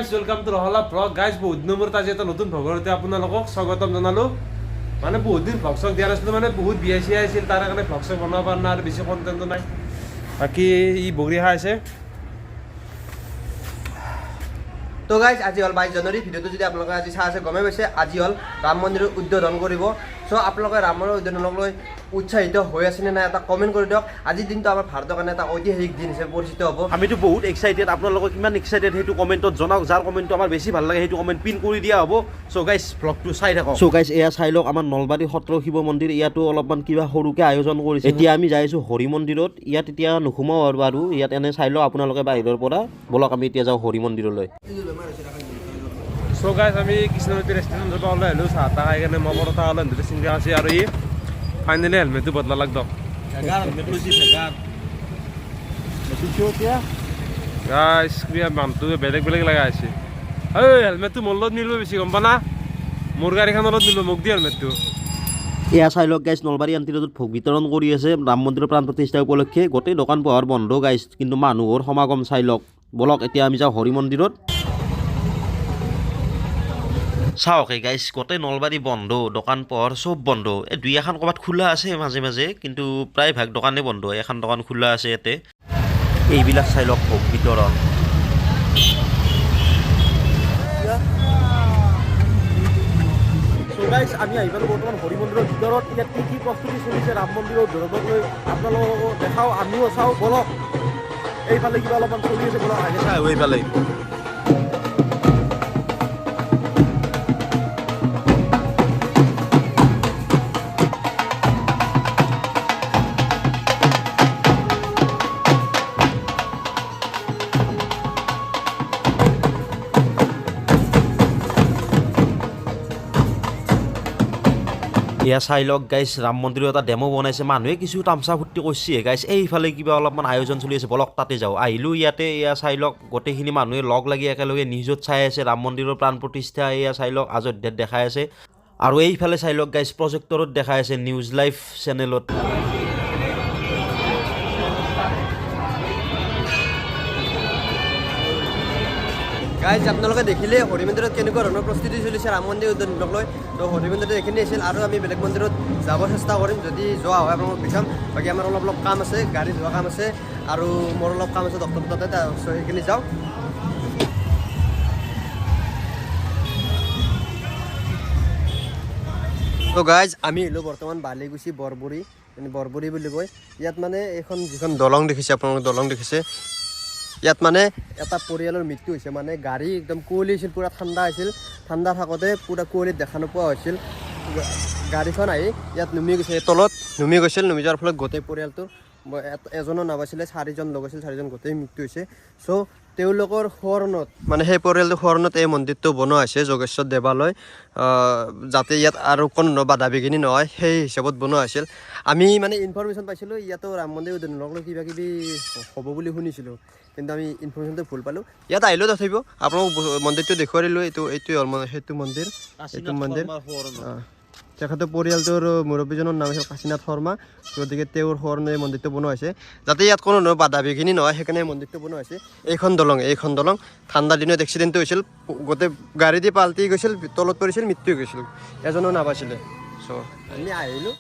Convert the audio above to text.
Guys, welcome to Rahala vlog. Guys, বহুত দিনৰ মূৰত আজি এটা নতুন ভ্লগতে আপোনালোকক স্বাগতম জনালোঁ। মানে বহুত দিন ভ্লগ চগ দিয়া নাছিলোঁ, মানে বহুত বিয়া চিয়া আছিল, তাৰ কাৰণে ভ্লগ চগ বনাব পৰা নাই আৰু বেছি কণ্টেণ্টো নাই। বাকী ই বগৰী খাই আছে। তো গাইজ, আজি হ'ল 22 জানুৱাৰী। ভিডিঅ'টো যদি আপোনালোকে আজি চাই আছে গমেই পাইছে, আজি হ'ল ৰাম মন্দিৰৰ উদ্বোধন কৰিব। চ' আপোনালোকে ৰাম মন্দিৰৰ উদ্বোধনক লৈ উৎসাহিত হৈ আছেনে নাই এটা কমেণ্ট কৰি দিয়ক। আজিৰ দিনটো আমাৰ ভাৰতৰ কাৰণে এটা ঐতিহাসিক দিন হিচাপে পৰিচিত হ'ব। আমিতো বহুত এক্সাইটেড, আপোনালোকে কিমান এক্সাইটেড সেইটো কমেণ্টত জনাওক। যাৰ কমেণ্টটো আমাৰ বেছি ভাল লাগে সেইটো কমেণ্ট পিন কৰি দিয়া হ'ব। চ' গাইজ, ভ্লগটো চাই থাকক। চ' গাইজ, এয়া চাই লওক আমাৰ নলবাৰী সত্ৰ শিৱ মন্দিৰ। ইয়াতো অলপমান কিবা সৰুকৈ আয়োজন কৰিছে। এতিয়া আমি যাই আছোঁ হৰি মন্দিৰত। ইয়াত এতিয়া নোসোমাওঁ আৰু বাৰু ইয়াত এনে চাই লওক আপোনালোকে বাহিৰৰ পৰা। ব'লক আমি এতিয়া যাওঁ হৰি মন্দিৰলৈ। চ' গাইজ, আমি কৃষ্ণমতী ৰেষ্টুৰেণ্টৰ পৰা ওলাই আহিলোঁ চাহ তাহ খাই কেনে। মই পৰঠা খালোঁ, সিহঁতে চিংৰা আছে আৰু ই ফাইনেলি হেলমেটটো বদলা লাগদক। গাইজ, কিবা মানুহটো বেলেগ বেলেগ লগা আছে। ঐ, হেলমেটটো মোৰ লগত মিলিব বেছি, গম পা না? মোৰ গাড়ীখনৰ লগত মিলিব, মোক দি হেলমেটটো। এয়া চাই লওক গাইজ, নলবাৰী আন্তিৰোডত ভোগ বিতৰণ কৰি আছে ৰাম মন্দিৰৰ প্ৰাণ প্ৰতিষ্ঠা উপলক্ষে। গোটেই দোকান পোহাৰ বন্ধ গাইজ, কিন্তু মানুহৰ সমাগম চাই লওক। ব'লক এতিয়া আমি যাওঁ হৰি মন্দিৰত। চাওক এই গাইজ, গোটেই নলবাৰী বন্ধ, দোকান পোহাৰ চব বন্ধ। এই দুই এখন ক'ৰবাত খোলা আছে মাজে মাজে, কিন্তু প্ৰায়ভাগ দোকানেই বন্ধ। এখন দোকান খোলা আছে ইয়াতে। এইবিলাক চাই লওক ভোগ বিতৰণ। চ' গাইজ, আমি আহি পালোঁ বৰ্তমান হৰি মন্দিৰৰ ভিতৰত। ইয়াত কি কি প্ৰস্তুতি চলিছে ৰাম মন্দিৰৰ উদ্বোধনক লৈ আপোনালোককো দেখাওঁ, আমিও চাওঁ। ব'লক, এইফালে কিবা অলপমান চলি আছে, ব'লক আগে চাওঁ এইফালে। এয়া চাই লওক গাইজ, ৰাম মন্দিৰৰ এটা ডেমো বনাইছে, মানুহে কিছু তামচা ফূৰ্তি কৰিছে গাইজ। এইফালে কিবা অলপমান আয়োজন চলি আছে, ব'লক তাতে যাওঁ। আহিলোঁ ইয়াতে। এয়া চাই লওক, গোটেইখিনি মানুহে লগ লাগি একেলগে নিউজত চাই আছে ৰাম মন্দিৰৰ প্ৰাণ প্ৰতিষ্ঠা। এয়া চাই লওক, অযোধ্যাত দেখাই আছে। আৰু এইফালে চাই লওক গাইজ, প্ৰজেক্টৰত দেখাই আছে নিউজ লাইভ চেনেলত। গাইজ, আপোনালোকে দেখিলে হৰি মন্দিৰত কেনেকুৱা ধৰণৰ প্ৰস্তুতি চলিছে ৰাম মন্দিৰ উদ্বোধনক লৈ। তো হৰি মন্দিৰত এইখিনি আছিল আৰু আমি বেলেগ মন্দিৰত যাব চেষ্টা কৰিম। যদি যোৱা হয় আপোনালোকক দেখাম। বাকী আমাৰ অলপ অলপ কাম আছে, গাড়ী ধোৱা কাম আছে আৰু মোৰ অলপ কাম আছে ডক্টৰ তাতে, তাৰপিছত সেইখিনি যাওঁ। তো গাইজ, আমি আহিলোঁ বৰ্তমান বালিকুচি বৰবুৰী, মানে বৰবুৰী বুলি কয়। ইয়াত মানে এইখন যিখন দলং দেখিছে আপোনালোকে, দলং দেখিছে, ইয়াত মানে এটা পৰিয়ালৰ মৃত্যু হৈছে। মানে গাড়ী একদম কুঁৱলী আছিল, পূৰা ঠাণ্ডা আছিল, ঠাণ্ডা থাকোঁতে পূৰা কুঁৱলীত দেখা নোপোৱা হৈছিল। গাড়ীখন আহি ইয়াত নুমি গৈছে, তলত নুমি গৈছিল। নুমি যোৱাৰ ফলত গোটেই পৰিয়ালটোৰ এজনো নাবাচিলে, চাৰিজন লোক আছিল, চাৰিজন গোটেই মৃত্যু হৈছে। চ' তেওঁলোকৰ সোঁৱৰণত, মানে সেই পৰিয়ালটোৰ সোঁৱৰণত এই মন্দিৰটো বনোৱা হৈছে, যোগেশ্বৰ দেৱালয়, যাতে ইয়াত আৰু কোনো বাধা বিঘিনি নহয় সেই হিচাপত বনোৱা হৈছিল। আমি মানে ইনফৰমেশ্যন পাইছিলোঁ ইয়াতো ৰাম মন্দিৰ উদ্বোধনক লৈ কিবা কিবি হ'ব বুলি শুনিছিলোঁ, কিন্তু আমি ইনফৰমেশ্যনটো ভুল পালোঁ। ইয়াত আহিলেও তথাপিও আপোনালোক মন্দিৰটো দেখুৱাই দিলোঁ। এইটোৱে হ'ল সেইটো মন্দিৰ, এইটো মন্দিৰ। তেখেতৰ পৰিয়ালটোৰ মুৰব্বীজনৰ নাম আছিল কাশীনাথ শৰ্মা। গতিকে তেওঁৰ সোঁৱৰণে এই মন্দিৰটো বনোৱা হৈছে, যাতে ইয়াত কোনো ধৰণৰ বাধা বিঘিনি নহয়, সেইকাৰণে এই মন্দিৰটো বনোৱা হৈছে। এইখন দলং ঠাণ্ডা দিনত এক্সিডেণ্টটো হৈছিল, গোটেই গাড়ী দি পাল্টি গৈছিল, তলত পৰিছিল, মৃত্যু হৈ গৈছিল, এজনো নাবাচিলে। চ' আমি আহিলোঁ।